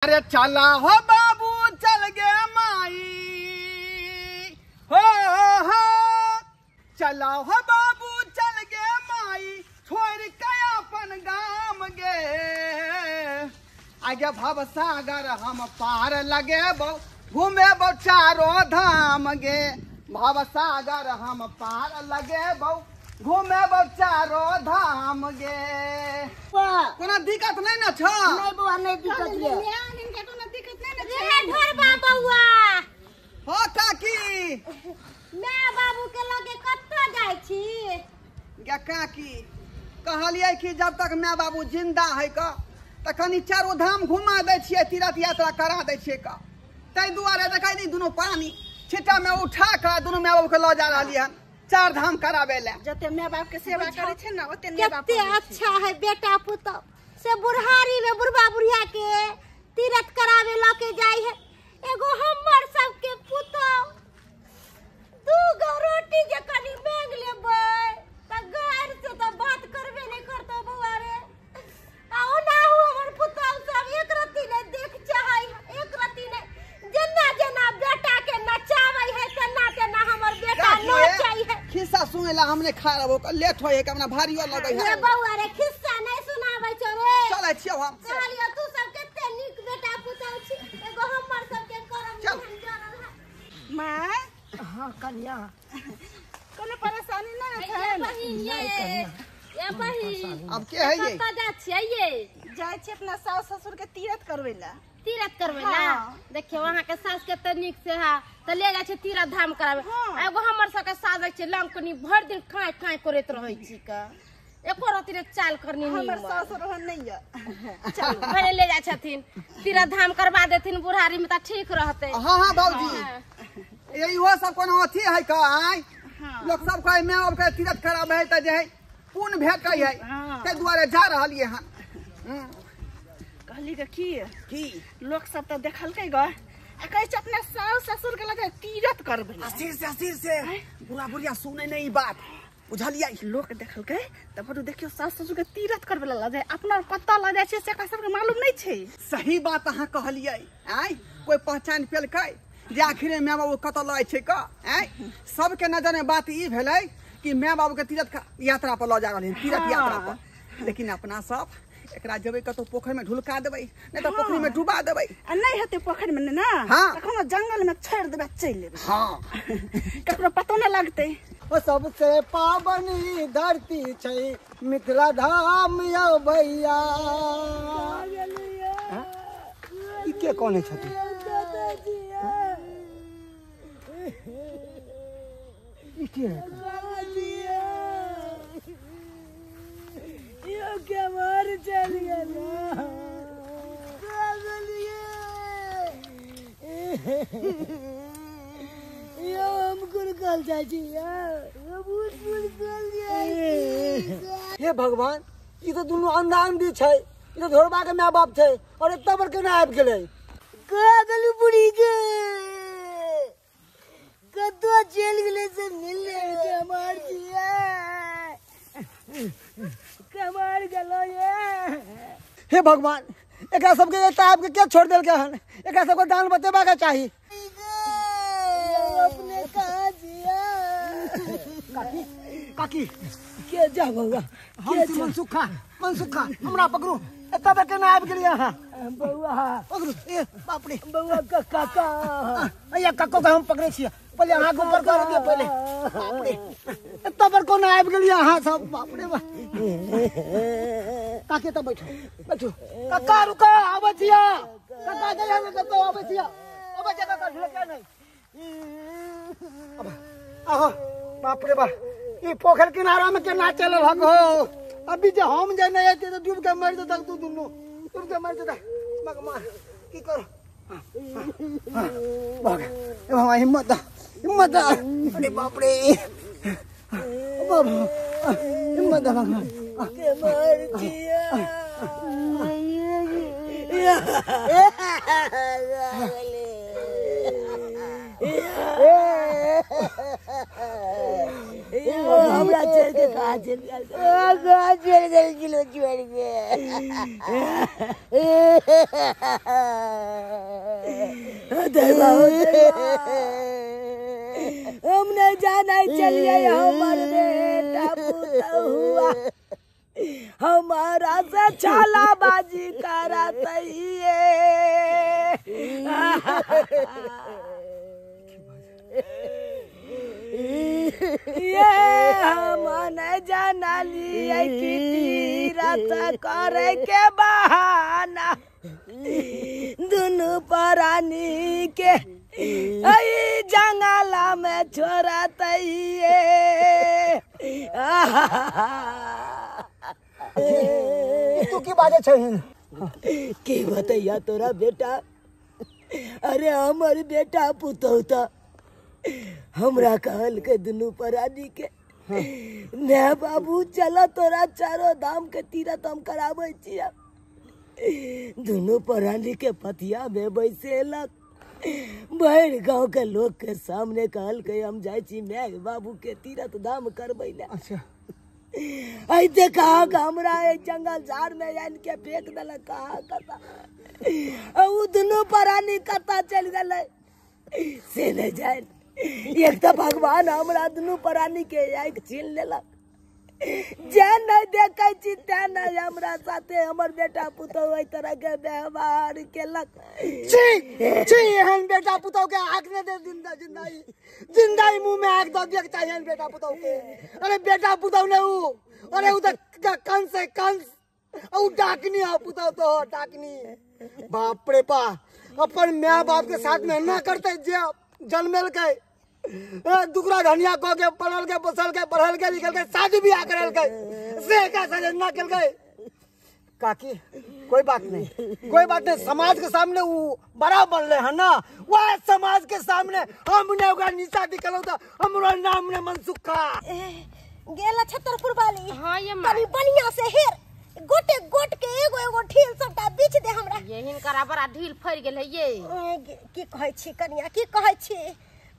अरे चला हो बाबू चल गे माई हो हो, चला हो बाबू चल गे माई, छोड़ के अपन गाम गे। आगे भव सागर हम पार लगे बो, घूमे बो चारो धाम गे। भव सागर हम पार लगे बो, घूमे बो चारो धाम गे। कोनो दिक्कत नहीं ना छ? नहीं बउआ, नहीं दिक्कत ये। कोनो दिक्कत नहीं ना छ? रे ढोरबा बउआ। हो काकी। मैं बाबू के लगे कत्ता जाय छी? गे काकी, कहलियै कि जब तक my बाबू जिंदा है क त कनी चारो धाम घुमा दै छियै, तीर्थ यात्रा करा दै छियै क। ताहि दुआरे देखै नहीं दुनू पानी छिट्टा में उठा के दुनू my बाबू के ल जा रहलियै हन चार धाम कराबे ले। जते my बाप के सेवा करे छै ना ओते my बाप कते अच्छा है बेटा पुतौ से बुढ़ारी में बुढ़बा बुढ़िया के तीर्थ कराबे ल के जाय है। एगो हमर सबके पुतौ दू गो रोटी जे कनी मांग लेबै त गार से त बात करबे नहीं करतौ बउआ रे। आ ओना हमर पुतौ सब एक रत्ती नहीं देख चाहै, एक रत्ती नहीं। जेना जेना बेटा के नचाबै है तेना तेना हमर बेटा नचै है। खिस्सा सुनेला हमने खा रहबो, लेट होय है हमरा भारियो लगै है। रे बउआ रे खिस्सा नहीं सुनाबै छौ रे। चलै छियौ हम। कहलियौ तू सब कते नीक बेटा पुतौ छी, एगो हमर सबके करम नहीं जरल है। मां हां कन्या, कोनो परेशानी ना है बहिन ये? ये बहिन अब के है ये? कतऽ जा छियै ये? जाय छी अपना सास ससुर के तीर्थ करबै ला। तीर्थ करबै ला? देखियौ अहाँ के सास के त नीक से है त ले जाइ छै तीर्थ धाम कराबे। एगो हमर सबके सास छै लंकनी भरि दिन खाय खाय करैत रहै छी क, एको रति ने चाल करनी नहीं। हमर सास रहन नहीं है। चल भले ले जाइ छथिन तीर्थ धाम करवा देथिन बुढ़ारी में त ठीक रहतै। हां हां बाबूजी, ये इहो सब कोनो अथी है क आय लोग सब कहे my बाप के तीर्थ कराबे है त जे है पुण्य भेटै है, ताहि दुआरे जा रहलियै हन। कहली के की की लोग सब त देखलकै ग आ कहै छै अपना सास ससुर के लगे तीर्थ करबै। आशीष से, आशीष से बुढ़ा बुढ़िया सुनै नहीं बात, बुझलियै? लोक देखलकै त बडू देखियौ सास ससुर के तीर्थ करबै ला जाय, अपना पता लग जाइ छै से एकरा सबके मालूम नहीं छै। सही बात अहाँ कहलियै। आय कोई पहचान पेलकै जे आखिरे my बाबू कतऽ लऽ छै क? आय सबके नजर में बात ई भेलै कि my बाबू के तीर्थ यात्रा पर लऽ जा रहलै, तीर्थ यात्रा पर। लेकिन अपना सब एकरा जेबै कतौ पोखरि में ढुलका देबै, नहीं तऽ पोखरि में डुबा देबै। आ नहीं हेतै पोखरि में ना, कखनो जंगल में छोड़ि देबै चलि लेबै। हां ककरो पतो न लगतै। ओ सबसे पावन ई धरती छै मिथिला धाम यौ भैया। ई के कोने छथिन? ई के है? यो के मार चल गेल। यो हम गुरकल जाइ छी, हे भगवान, ई तो दुनू अंधा अंधी छै, ई तो ढोरबा के my बाप छै और एतना पर केना आबि गेलै? कहा देलू बुढ़ी के कतौ चलि गेलै से मिलले के मार दिया कमार गेलो ये। हे भगवान, एकरा सबके एता आबि के के छोड़ देलकै हन? एकरा सबके दान बतेबा के चाही। अपने कहाँ जिया? काकी, काकी के जा बउआ, हम छी मनसुखा, मनसुखा हमरा पकड़ू, एता तक केना आबि गेलियै अहाँ? बउआ पकड़ू, ए बाप रे बउआ का काका, अइया काको के हम पकड़ै छियै, पहिले अहाँ के ऊपर कर दिअ पहिले। बाप रे, एता पर कोना आबि गेलियै अहाँ सब? बाप रे बाप। काकी एतऽ बैठू, बैठू। काका रुका, आबै छियै। काका जइया ने कतौ, आबै छियै, आबै छियै काका, ढुलकिया नहि। आहो बाप रे बाप, ई पोखरि किनारा में केना चलल हक हो? अभी जे हम जे नहीं अयतै तऽ डूब के मरि जेतक तू दुनू, डूब के मरि जेतक। भगवान की करू? भगवान हिम्मत दा, हिम्मत दा। अरे बाप रे बाबू, हिम्मत दा भगवान। के मार दिया। हमरा छोड़ के कहाँ चल गेल? कहाँ चल गेल किलो छोड़ के? दैवा हो दैवा, हम नहीं जाना चलिए हमर बेटा पुतहुआ हमारा से छाला बाजी करातइए। ये हम नहीं जाना लिए कि तीरथ करे के बहाना दुनू प्राणी के जंगला में छोड़तइए। तू की बाजे छहिन? की बतैया तोरा बेटा? अरे हमर बेटा पुतहु त हमरा कहल के दुनू प्राणी के मैं बाबू चल तोरा चारो धाम के तीरथ हम कराबै छियै। दुनू प्राणी के पथिया में बैसेलक, भरि गाँव के लोग के सामने कहल के हम जाइ छी my बाबू के तीरथ धाम करबै ले। अच्छा ऐसे कहा कि हमरा जंगल झाड़ में आनि के फेंक देलक कहाँ कता, उ दुनू प्राणी कता चलि गेलै से नहीं जान। एक तो भगवान हमरा दुनू प्राणी के आँखि छीन लेलक, जे नहीं देखै छी ते नहीं हमरा साथे हमर बेटा पुतहु एहि तरह के व्यवहार केलक। छी छी, एहन बेटा पुतहु के आँख नहि दे, जिंदा जिंदाई जिंदाई मुंह में आँख दऽ दियक चाही एहन बेटा पुतहु के। अरे बेटा पुतहु ने उ, अरे उ तऽ कंस है कंस, उ डाकनी है पुतहु तो डाकनी। बाप रे बा, अपन my बाप के साथ में ना करते जे जन्मेलकै, दुगरा धनिया कऽ के पढ़ल के पोसल के पढ़ल के लिखल के शादी बियाह करल के से का सजे ना केलकै। काकी कोई बात नहीं, कोई बात नहीं, समाज के सामने वो बड़ा बनले है ना, वह समाज के सामने हमने ओकरा नीचा दिखलौ त हमरो नाम ने मनसुखा गेल छतरपुर वाली। हां ये कभी बढ़िया से हेर गोटे गोट के एगो एगो ढील सबटा बीच दे हमरा। ये हिनकर बड़ा ढील फड़ गेल है ये। की कहै छी कनिया, की कहै छी?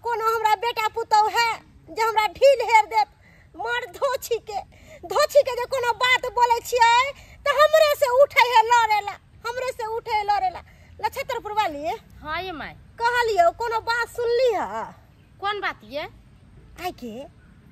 कोनो हमरा बेटा पुतहु है जे हमरा ढील हेर देत? मर धोछी के धोछी के जे कोनो बात बोलै छियै त हमरे से उठै है लड़ेला, हमरे से उठै है लड़ेला। लछतरपुर वाली। हां ये माय कहलियो कोनो बात सुनली है? कोन बात ये? आइ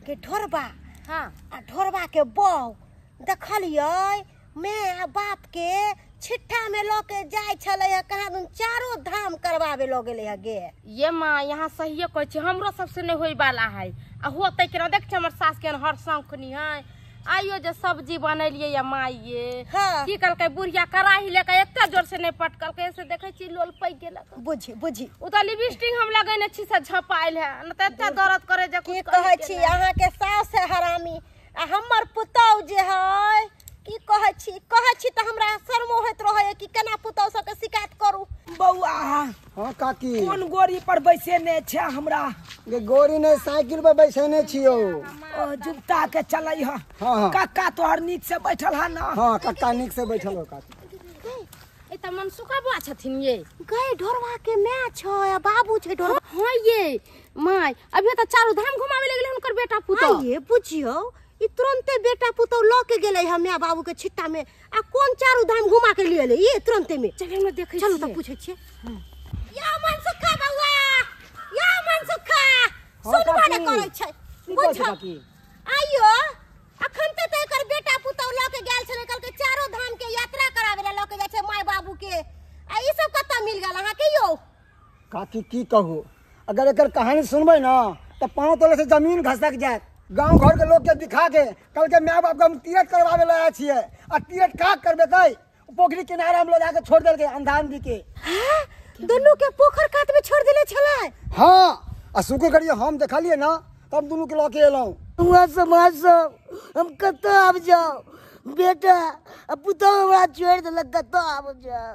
के ढोरबा। हां आ ढोरबा के बहू देखलियै मैं आ बाप के छिट्ठा में ल के जाय छलै है, कहाँ दुन चारो धाम करवावे ल गेलै है गे। ये माँ यहाँ सहिए कहै छी, हमरो सबसे नहीं होय वाला है। आ होतै केना? देख छी हमर सास के हर शौखनी है। आइयो जे सब्जी बनेलियै या माँ ये। हाँ। की कहलकै बुढ़िया कड़ाही लेके एते जोर से नहीं पटकलकै, से देखै छी लोल पैक गेलक। बुझी बुझी उ तऽ लिपस्टिक हम लगेने छी से झपायल है न तऽ एते दर्द करे जे की कहै छी। अहाँ के सास है हरामी आ हमर पुतहु जे है की कहै छी, कहै छी तऽ हमरा शर्मो होइत रहै कि केना पुतहु सबके शिकायत करू। बौआ। हां काकी कोन गोरी पर बैसेने छै हमरा? गे गोरी ने साइकिल पर बैसेने छियो। ओ जुगता के चलै ह। हां काका तोहर नीक से बैठल ह ना? हां काका नीक से बैठल हो काकी। ए त मनसुखा बुआ छथिन ये। गए ढोरवा के my छै आ बाबू छै ढोरवा। हां ये my अभी त चारू धाम घुमावे लगले हुनकर बेटा पुतहु। हां ये बुझियो ई तुरंते बेटा पुतहु ल के गेलै हम my बाबू के छिट्टा में आ कोन चारू धाम घुमा के लिए ये तुरंते में। चल हम देखै चलू त पूछै छियै। या मनसुखा बौआ, या मनसुखा सुनबा ने करै छै। की कहै छै काकी? आइयो अखन त एकर बेटा पुतहु ल के गेल छलै, कहलकै चारो धाम के यात्रा करावे ला ल के जाइ छै my बाबू के, आ ई सब कतऽ मिल गेल अहाँ के यौ? काकी की कहू, अगर एकर कहानी सुनबै ना त पाँव तले से जमीन घसक जायत। गांव घर के लोग के दिखा के कल के my बाप के हम तीरथ करवावे ला आयल छियै आ तीरथ का करबेतै? पोखरी किनारा हम लोग जाके छोड़ देलकै अंधा अंधी के। दुनू के पोखर कात में छोड़ देले छलै? हाँ आ शुक्र करिए हम देखलिए ना तब दुनू के लऽ के एलहुँ। हुआ समाज सब हम कतऽ आब जाओ बेटा आ पुतहु हमरा छोड़ि देलक, कतऽ आब जाओ?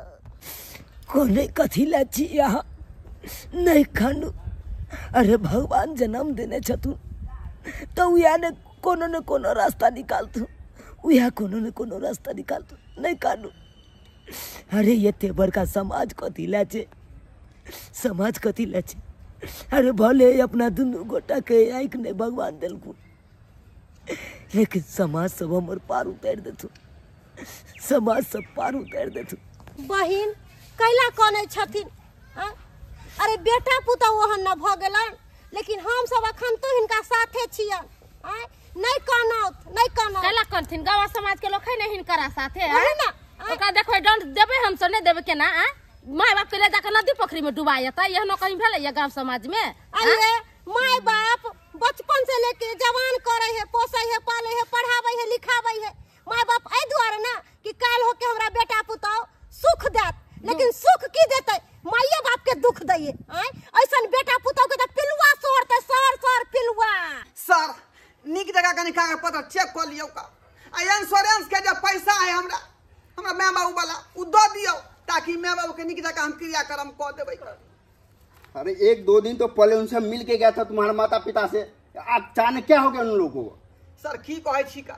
कोने कथी लए छी अहाँ? नहीं खानू। अरे भगवान जन्म देने छथुन तो उएह ने कोनो ने कोनो रास्ता निकालथुन, उएह कोनो ने कोनो रास्ता निकालथुन। नहीं कानू। अरे एते बड़का समाज कथी लए छै, समाज कथी लए छै? अरे भले अपना दुनू गोटा के आँखि नहि भगवान देलखुन, लेकिन समाज सब हमर पार उतारि देथु, समाज सब पार उतारि देथु। बहिन कैला कनै छथिन? अरे बेटा पुतहु ओहन न भऽ गेलन, लेकिन हम सब अखन तो हिनका साथे छियन। नहीं कनौत, नहीं कनौत। कैला कनथिन? गाँव समाज के लोग है ने हिनकरा साथे, ना ओकरा देखो दंड देबै हम सब, नहीं देबै केना? My बाप के ले जाकर नदी पोखरी में डुबा जेतै, एहनो कहीं भेलै गाँव समाज में? अरे my बाप बचपन से लेके जवान करे है, पोसे है, पाले है, पढ़ावे है, लिखावे है। My बाप एहि दुआरे ना कि काल्हि होके हमरा बेटा पुतहु सुख देत, लेकिन सुख की देतै? माइये बाप के दुख दैये। ऐसन बेटा पुतहु के त पिलुआ सोरतै, सर सर पिलुआ। सर नीक जगह कनि कागज पत्र चेक कऽ लियौ का, आ इंश्योरेंस के जे पैसा है हमरा हमरा my बाबू वाला उ दऽ दियौ, ताकि my बाबू के नीक जगह हम क्रियाक्रम कऽ देबै। अरे एक दो दिन तो पहले उनसे मिल के गया था तुम्हारे माता पिता से, अचानक क्या हो गया उन लोगों को? सर की कहै छी का,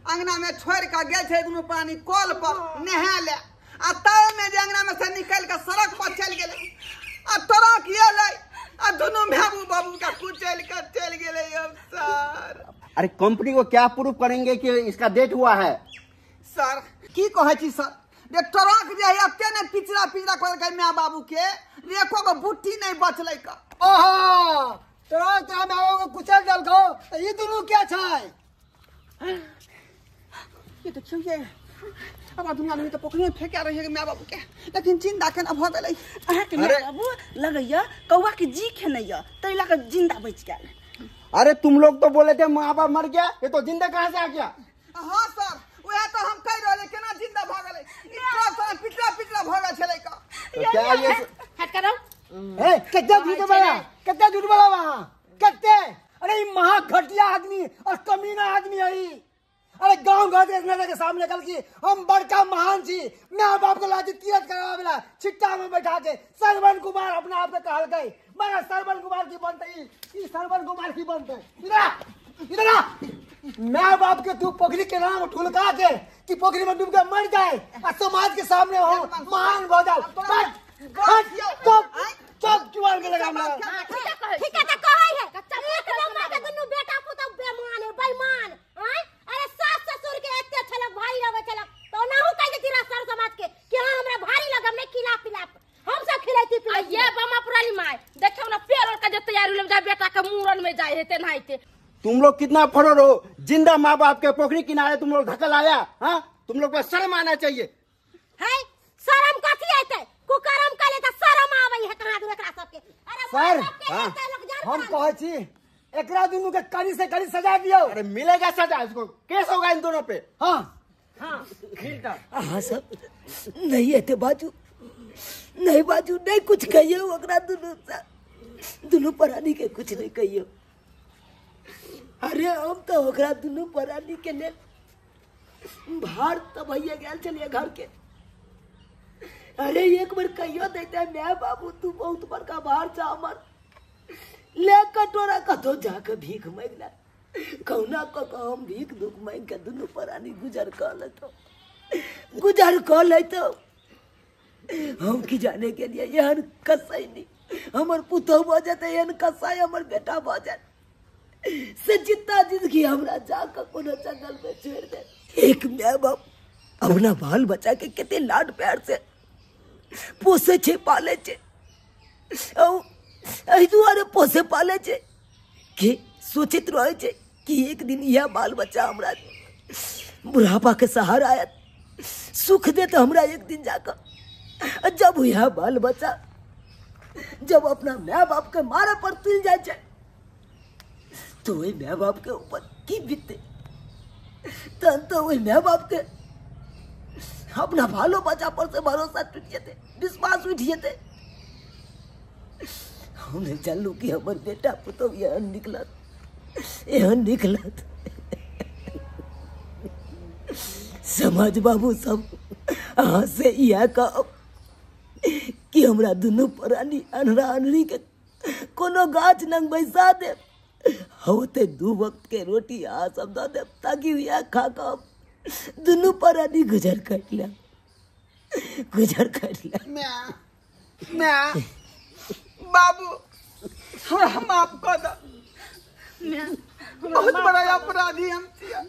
अंगना में छोड़ के गेल छै दुनू प्राणी कल पर नहा ले, आ तब में जे अंगना में से निकल के सड़क पर चल गेलै, आ ट्रक एलै आ दुनू बाबू बाबू के कुचल के चल गेलै। अब सर अरे कंपनी को क्या प्रूफ करेंगे कि इसका डेथ हुआ है? सर की कहै छी सर, रे ट्रक जे है एते ने पिछड़ा पिछड़ा करलकै my बाबू के, एको गो बुट्टी नहीं बचलै का। ओहो ट्रक तोरा my बाबू के कुचल देलकौ, त ई दुनू के छै? ये देखियौ ये अब दुनिया आदमी तो पोखरी में फेंका रही है my बाबू के, लेकिन जिंदा केना भऽ गेलै? अहाँके my बाबू लगैया कौआ के जी खेनैया, ताहि लऽ कऽ जिंदा बचि गेल। अरे तुम लोग तो बोले थे माँ बाप मर गया, ये तो जिंदा कहाँ से आ गया? हाँ सर वह तो हम कह रहे केना जिंदा भऽ गेलै, ई ट्रक सर पिछला पिछला भऽ गेल छलै का। तो क्या ये हट करो? ए कते झूठ बोला, कते झूठ बोला वहाँ कते? अरे ई महा घटिया आदमी और कमीना आदमी है ई। अरे गांव घर के नजर के सामने कल की हम बड़का महान छी, my बाप के लाजी तीरथ करावे छिट्टा में बैठा के सरवन कुमार अपना आप के कहलकै, मगर सरवन कुमार की बनतै ई सरवन कुमार की बनतै? इधर इधर my बाप के तू पोखरी के नाम ठुलका के कि पोखरी में डूब के मर जाए और समाज के सामने हो महान भऽ जाए। चुप चुबान के लगा हमरा। ठीक है त कहै है एक नंबर के दुनू बेटा पुतहु बेमान है, बेईमान। अरे सास ससुर के एते छलक भारी लगै छलक तो ओनाहु कहि देती रह सर समाज के कि हां हमरा भारी लगम नहीं खिला पिला, हम सब खिलाती पिलाती। ये बामा पुरानी my देखौ ना पेड़ के जे तैयारी ले जा बेटा के मूड़न में जाय हेते नहाइते। तुम लोग कितना फरोर हो, जिंदा माँ बाप के पोखरी किनारे तुम लोग धक्का लाया। हाँ तुम लोग को शर्म आना चाहिए। है शर्म कथी आते? कुकर्म कले त शर्म आबै है कहां दूर एकरा सबके। अरे सर हम कहै छी एकरा दुनू के कड़ी से कड़ी सजा दियो। अरे मिलेगा सजा, इसको केस होगा इन दोनों पे। हाँ हाँ अहाँ सब नहीं एते बाजू, नहीं बाजू, नहीं कुछ कहियो ओकरा दुनू दुनू प्राणी के कुछ नहीं कहियो। अरे हम तो ओकरा दुनू प्राणी के लेल भार तो भैया गेल छलियै घर के। अरे एक बार कहियो देते my बाबू तू बहुत बड़का भार छ हमर, ले कटोरा कतौ जाके भीख मांगि ले, कहुना कऽ कऽ हम भीख दुख मांगि के दुनू प्राणी गुजर कऽ लेतौ, गुजर कऽ लेतौ। हम की जाने के लिए एहन कसाई नहीं, हमर पुतहु भऽ जेतै एहन कसाई, हमर बेटा भऽ जायत से जितना जिंदगी हमरा जाके कोनो जंगल में छोड़ दे। एक my बाप अपना बाल बच्चा के कते लाड प्यार से पोसे छे पाले छे, एहि दुआरे पोसे पाले छे कि सोचित रहे छे कि एक दिन यह बाल बच्चा हमरा बुढ़ापा के सहारा आयत, सुख देत हमरा एक दिन जाकर। जब यह बाल बच्चा जब अपना my बाप के मारे पर तुल जाए छे तो वही my बाप के ऊपर की बीते, तहन तो वही my बाप के अपना बालो बच्चा पर से भरोसा टूट जेतै, विश्वास उठि जेतै। हम नहीं जानलू कि हमर बेटा पुतहु एहन निकलत, एहन निकलत। समाज बाबू सब अहाँ से इएह कहब कि हमरा दुनू प्राणी अन्हरा अन्हरी के कोनो गाछ लग बैसा देब, होते दू वक्त के रोटी अहाँ सब दऽ देब ताकि इएह खा कऽ दुनू प्राणी गुजर कर लेब, गुजर कर लेब। My बाबू हमरा माफ कऽ दऽ। My बहुत बड़ा अपराधी हम छियै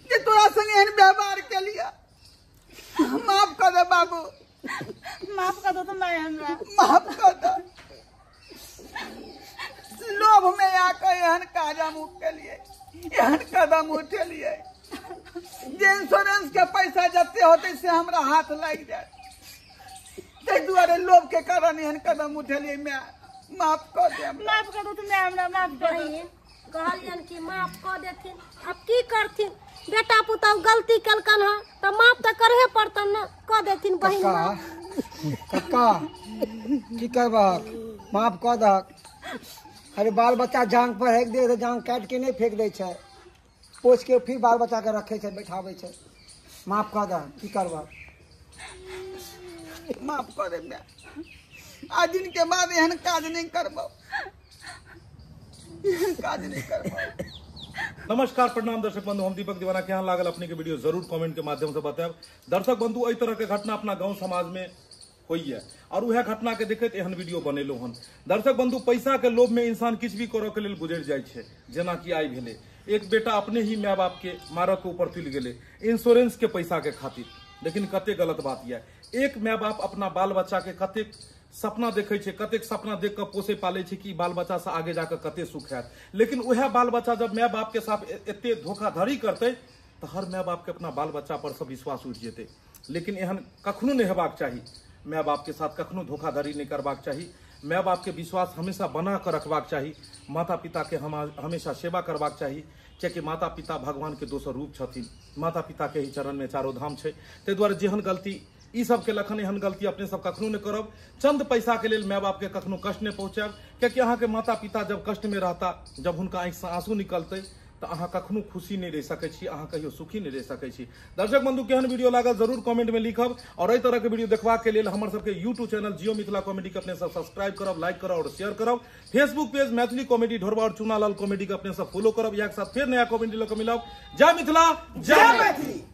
जे तोरा संगे एहन व्यवहार केलियै। माफ कर दे बाबू, माफ कर दो तो मैं हमरा माफ कर दे। लोभ में आकर एहन काज हम केलियै, एहन कदम उठेलियै जे इंश्योरेंस के पैसा जते होते से हमरा हाथ लागि जाए, ताहि दुआरे लोभ के कारण एहन कदम उठेलियै। मैं माफ कर दे, माफ कर दो तो मैं हमरा माफ कर दे। कहलियन कि माफ कऽ देथिन, अब की करथिन, बेटा पुतहु गलती केलकन हँ तऽ माफ तऽ करहे पड़तन ने, कऽ देथिन बहिन। कक्का की करबहक, माफ कऽ दहक। अरे बाल बच्चा जांग पर हेक दे, जांग काटि के नहि फेंक दै छै, पोछ के फिर बाल बच्चा के रखे छै, बैठाबै छै। माफ कऽ दहक, की करबहक। माफ कऽ दे मैं, आज दिन के बाद एहन काज नहीं करबो, एहन काज नहीं करबो। नमस्कार, प्रणाम दर्शक बंधु, हम दीपक दीवाना। केहन लागल अपने के वीडियो जरूर कमेंट के माध्यम से बतायब। दर्शक बंधु, एहि तरह के घटना अपना गांव समाज में होइए और वह घटना के देखैत एहन वीडियो बनेलहुँ हन। दर्शक बंधु, पैसा के लोभ में इंसान किछु भी करऽ के लेल गुजरि जाइ छै। जेना कि आइ भेलै, एक बेटा अपने ही my बाप के मारऽ के ऊपर तुलि गेलै इंश्योरेंस के पैसा के खातिर। लेकिन कते गलत बात यऽ, एक my बाप अपना बाल बच्चा के कतेक सपना देखै छै, कतेक सपना देख कऽ पोसै पालै छै कि बाल बच्चा से आगे जाकर कते सुख हैत। लेकिन वएह बाल बच्चा जब my बाप के साथ एते धोखाधड़ी करतै तऽ हर my बाप के अपना बाल बच्चा पर से विश्वास उठि जेतै। लेकिन एहन कखनो नहि हेबाक चाही, my बाप के साथ कखनो धोखाधड़ी नहि करबाक चाही। My बाप के विश्वास हमेशा बना कऽ रखबाक चाही। माता पिता के हम हमेशा सेवा करबाक चाही, कियाकि माता पिता भगवान के दोसर रूप छथिन। माता पिता के ही चरण में चारो धाम छै। ताहि दुआरे जेहन गलती ई सब केलक हन, एहन गलती अपने सब कखनो नहि करब। चंद पैसा के लेल my बाप के कखनो कष्ट नहि पहुँचायब, कियाकि अहाँके माता पिता जब कष्ट में रहता, जब हुनका आँखिसँ आंसू निकलतै तऽ अहाँ कखनो खुशी नहि रहि सकै छी, अहाँ कहियो सुखी नहि रहि सकै छी। दर्शक बंधु, केहन वीडियो लागल जरूर कमेंट में लिखब और एहि तरह के वीडियो देखबाक के लेल हमर सबके YouTube channel Jio Mithila comedy के अपने सब सब्सक्राइब करब, लाइक करब और शेयर करब। फेसबुक पेज मैथिली कॉमेडी ढोरबा और चुनालाल कॉमेडी के अपने सब फॉलो करब। इएह के साथ फेर नया कॉमेडी लऽ कऽ मिलब। जय मिथिला, जय मैथिली।